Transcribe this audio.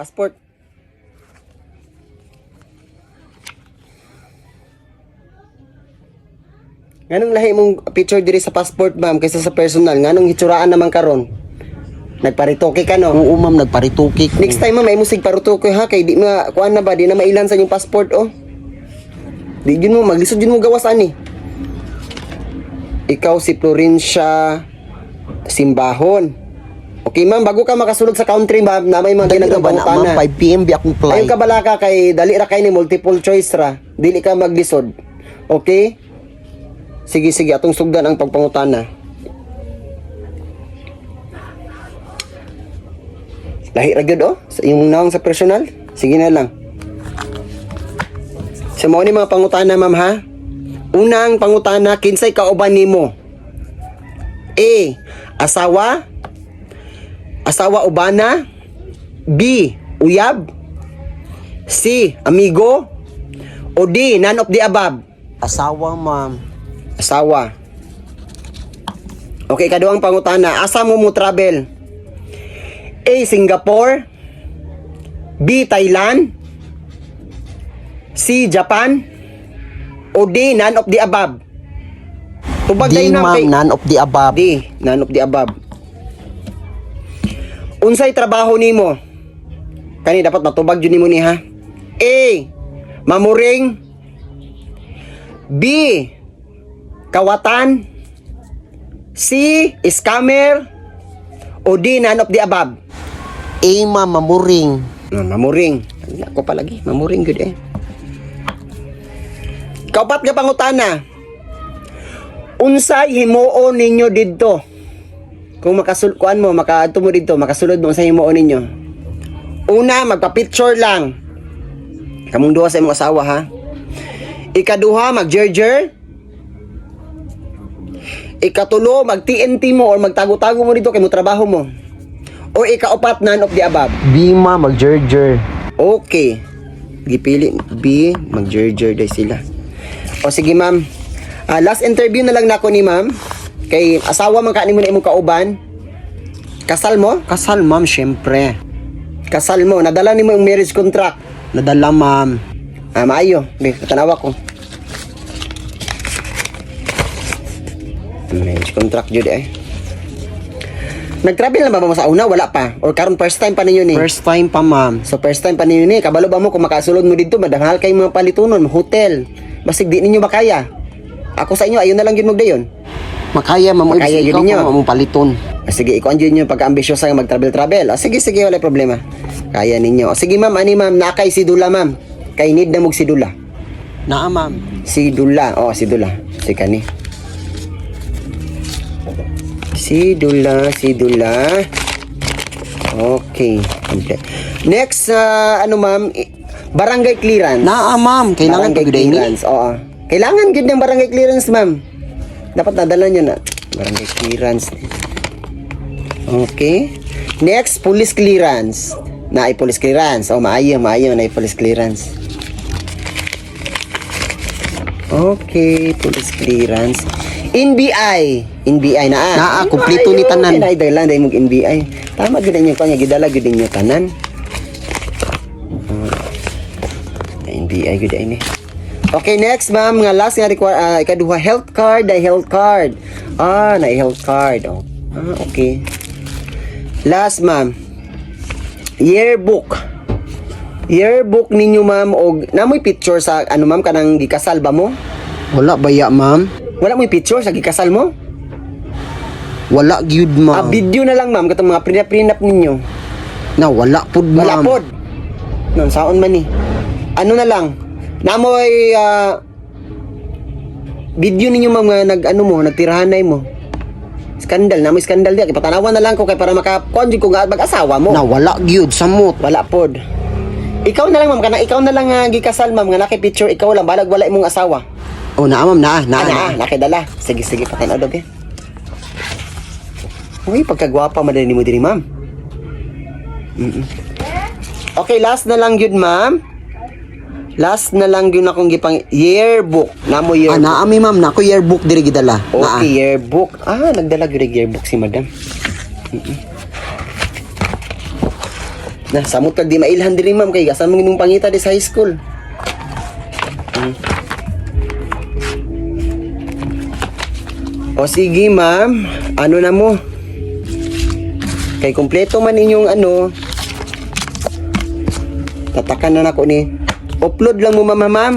Passport. Nganong lahi mong picture diri sa passport, ma'am, kaysa sa personal? Nganong hitsuraan naman karon? Nagparitoke ka, no? Oo, ma'am, nagparituki ko. Next time, ma'am, ay musig parutoke ha kay di ma kuan na ba di na mailan sa inyong passport oh. Di jud mo maglisod jud mo gawas ani. Ikaw si Florencia Simbahon. Okay, ma'am, bago ka makasulod sa country, ma'am, na may mga Dali ra ba na, ma'am? ginagabang 5 PM bi akong Ayaw flight. ka balaka kay dali ra kay ni multiple choice ra. Dili ka maglisod. Okay? Sige, sige, atong sugdan ang pagpangutana. Lahi ra gyud oh, sa imong naong sa personal. Sige na lang. Sa mao ni mga pangutana, ma'am, ha. Unang pangutana, kinsay kauban nimo? A. Asawa. Asawa ubana. B. Uyab. C. Amigo. O D. None of the above. Asawa, ma'am. Asawa. Okay, kaduhang pangutana. Asa mo mo travel? A. Singapore. B. Thailand. C. Japan. O D. None of the above. Tubag D, tayo na ma'am, kay- none of the above. D. None of the above. Unsay trabaho nimo? Kani dapat matubag jud nimo ni ha. A. Mamuring. B. Kawatan. C. Scammer. O D. None of the above. A, ma'am, mamuring. No, mamuring. Ako palagi, mamuring gud eh. Kaupat nga pangutana. Unsay himuon ninyo didto? Kung makasulkuan mo, makaadto mo didto, makasulod mo sa himuon ninyo. Una, magpa-picture lang. Kamong duha sa imong asawa ha. Ikaduha, magjerjer. Ikatulo, mag-TNT mo or magtago-tago mo dito kay mo trabaho mo. O ikaupat, none of the above. B, ma'am, magjerjer. Okay. Gipili B, magjerjer day sila. O sige, ma'am. Ah, last interview na lang nako ni ma'am. Kay asawa man kaani mo na imong kauban. Kasal mo? Kasal, ma'am, syempre. Kasal mo. Nadala nimo yung marriage contract. Nadala, ma'am. Ah, maayo. Be, tanawa ko. Marriage contract jud eh. Nag-travel na ba mo sa una? Wala pa. Or karon first time pa ninyo ni? First time pa, ma'am. So first time pa ninyo ni, kabalo ba mo kung makasulod mo dito, madahal kay mga palitunon, hotel. Basig di ninyo makaya. Ako sa inyo, ayun na lang yun magdayon. Makaya, ma'am. Makaya Ibig yun ikaw ninyo. pa, ma'am, mong paliton. Ah, sige, ikaw yun yung pagka-ambisyosa nga mag-travel-travel. Ah, sige, sige, wala problema. Kaya ninyo. Ah, sige ma'am, ani ma'am, nakay si Dula ma'am. Kay need na mog si Dula. Naa, ma'am. Si Dula. Oh, si Dula. Si kani. Si Dula, si Dula. Okay. Complete. Next, ano ma'am, barangay clearance. Naa, ma'am. Kailangan Barangay pag ni. clearance, oo. Kailangan gid ng barangay clearance, ma'am. Dapat nadala niyo na. Barangay clearance. Okay. Next, police clearance. Naay police clearance. Oh, maayo, maayo naay police clearance. Okay, police clearance. NBI. NBI na. Ah. Naa, kumpleto ni tanan. Ay, dala dai mong NBI. Tama gid ninyo kanya gidala gid ninyo tanan. NBI gud ay ni. Okay, next ma'am, nga last nga require ikaduha health card, ay health card. Ah, na health card. Oh. Ah, okay. Last ma'am. Yearbook. Yearbook ninyo ma'am og namoy picture sa ano ma'am kanang gikasal ba mo? Wala ba ya, ma'am? Wala mo'y picture sa gikasal mo? Wala gyud, Ah, ma'am. video na lang ma'am katong mga prenup ninyo. Na, wala pud, ma'am. Wala pod. Nun, saon man ni. Ano na lang? Namoy video ninyo ma'am nga nag ano mo, nagtirahanay mo. Skandal, namoy skandal diya. Kay patanawan na lang ko kay para maka kuan jud ko nga mag-asawa mo. Na, wala gyud. Samot. Wala pod. Ikaw na lang ma'am, kana ikaw na lang nga gikasal ma'am nga naki picture ikaw lang balag wala imong asawa. Oh, naa, ma'am. Naa, naa, Ah, naa. naa, nakidala. Sige, sige, patanaw daw be. Uy, pagkagwapa man din mo diri, ma'am. Okay, last na lang yun, ma'am. Last na lang yun akong gipang yearbook. Namo Ah, yearbook. naa mi, ma'am. Nako yearbook diri gidala. Naa. Okay, yearbook. Ah, nagdala gyud og yearbook si madam. Na samot kag di mailhan diri, ma'am, kay asa man imong pangita di sa high school. O sige, ma'am, ano na mo? Kay kompleto man inyong ano. Tatakan na nako ni. Upload lang mo, ma'am, ma'am.